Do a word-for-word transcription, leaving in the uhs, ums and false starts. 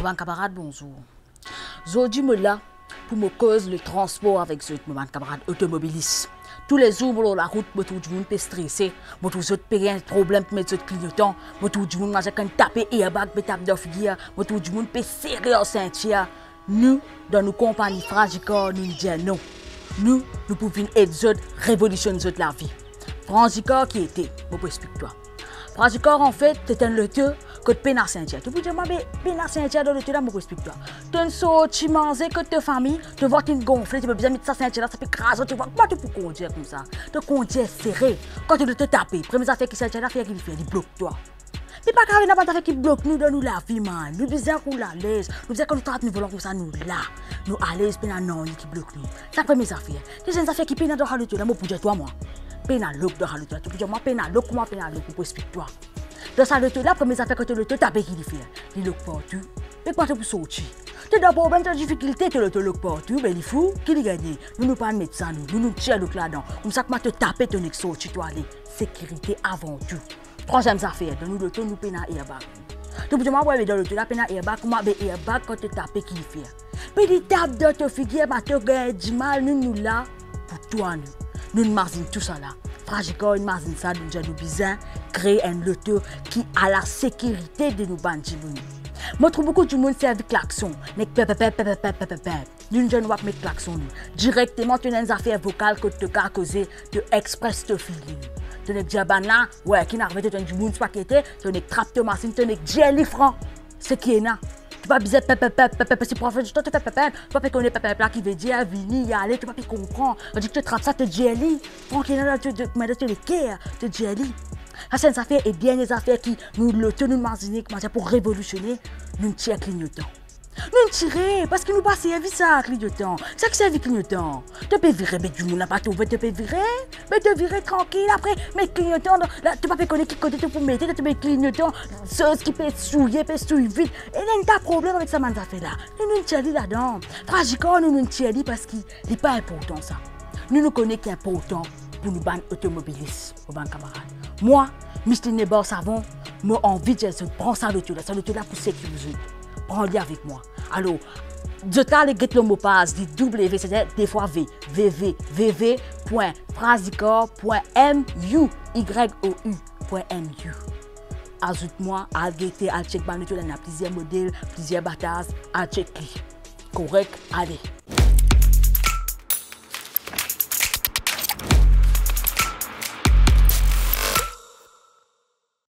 Bann kamarad, bonzour. Zordi mo la pou mo koz le transpor avek zot, mo bann kamarad otomobilis. Toulezour mo lor larout, mo trouv dimoun pe strese, mo trouv zot pe gagn problem pou met zot klignotan, mo trouv dimoun mazin kan tape airbag pe tap dan figir, mo trouv dimoun pe sere ar sintir. Nou, dan nou konpagni Frajikor, nou dir non. Nou, nou pou vinn ed zot revolisionn zot lavi. Frajikor ki ete, mo pou explik twa. Frajikor, anfet, se enn loto kot pena sintir. To pou dir mwa, be, pena sintir dan loto la, mo pou explik twa. To'nn sorti manze kot to fami, to vant inn gonfle, to pe bizin met sa sintir la, sa pe kraz, to vwar kouma to pou kondir koumsa. To kondir sere. Kan to loto tape, premie zafer ki sintir la fer, ki li fer, li blok twa. Li pa kapav ena bann zafer ki blok nou dan nou lavi, man. Nou bizin roul alez. Nou bizin kan nou trap nou volan koumsa, nou la. Nou alez, pena nanye ki blok nou. Sa premie zafer. Deziem zafer ki pena dan sa loto la, mo pou dir twa mwa. Pena lok dan sa loto la. To pou dir mwa pena lok, kouma pena lok, mo pou explik twa. Dan sa loto la, premie zafer kan to loto tape, ki li fer? Li lok partou. Me kouma to pou sorti? To dan problem, to dan difikilte, to loto lok partou, be li fou, ki li gagne? Nou, nou pa'nn met sa, nou, nou, nou tir lok ladan. Koumsa kouma to tape, to nek sorti, to ale. Sekirite avan tou. Trwaziem zafer, dan nou loto nou pena airbag. To pou dir mwa, we, me dan loto la pena airbag, kouma be airbag kan to tape ki li fer? Be li tap dan to figir, ma to gagn dimal, nou, nou la pou twa, nou. Nou'nn mazinn tousala. Frajikor inn mazinn sa, nou dir nou bizin kree enn loto ki a la sekirite de nou bann dimoun. Mo trouv boukou dimoun servi klakson, nek pep, pep, pep. Nou, nou dir nou pa pou met klakson, nou. Direkteman, to ena enn zafer vokal kot to kapav koze, to express to feeling. To nek dir bannla, we, ki'nn arive, to, to enn dimoun, pa inkiete, to nek trap to masinn, to nek dir li fran seki ena. To pa bizin pep, pep, pep, pep, pep, si pou fer ditan to fer pep, pep, to pa pe kone pep, pep la ki vedir vini, ale, to pa pe konpran. Tandis ki to trap sa, to dir li. Trankil, to, to, to, to leker, to dir li. Sa se enn zafer, e dernie zafer ki nou loto, nou mazine, kouma sa pou revolisione, nou tir klignotan. Nou'nn tire, parski nou pa servi sa klignotan. Sa ki servi klignotan? To pe vire, be dimoun la pa trouve to pe vire, be to vire trankil, apre met klignotan dan, la, to pa pe kone ki kote to pou mete, to met klignotan, soz ki pe souye, pe souy vit. E ena enn ta problem avek sa bann zafer la. Nou, nou'nn tir li ladan. Frajikor, nou, nou'nn tir li parski li pa inportan sa. Nou, nou kone ki inportan pou nou bann otomobilis, mo bann kamarad. Mwa, Micheline Lebar Savon, mo anvi dir zot, pran sa loto la, sa loto la pou sekiriz zot. Pran li avek mwa. Alor, zot ale get lor mo paz, li W, setadir de fwa V, W W W pwen frajikor pwen M U Y O U pwen M U. Azout mwa, al gete, al chek bann loto la, ena plizier model, plizier bataz, al chek li. Korek, ale.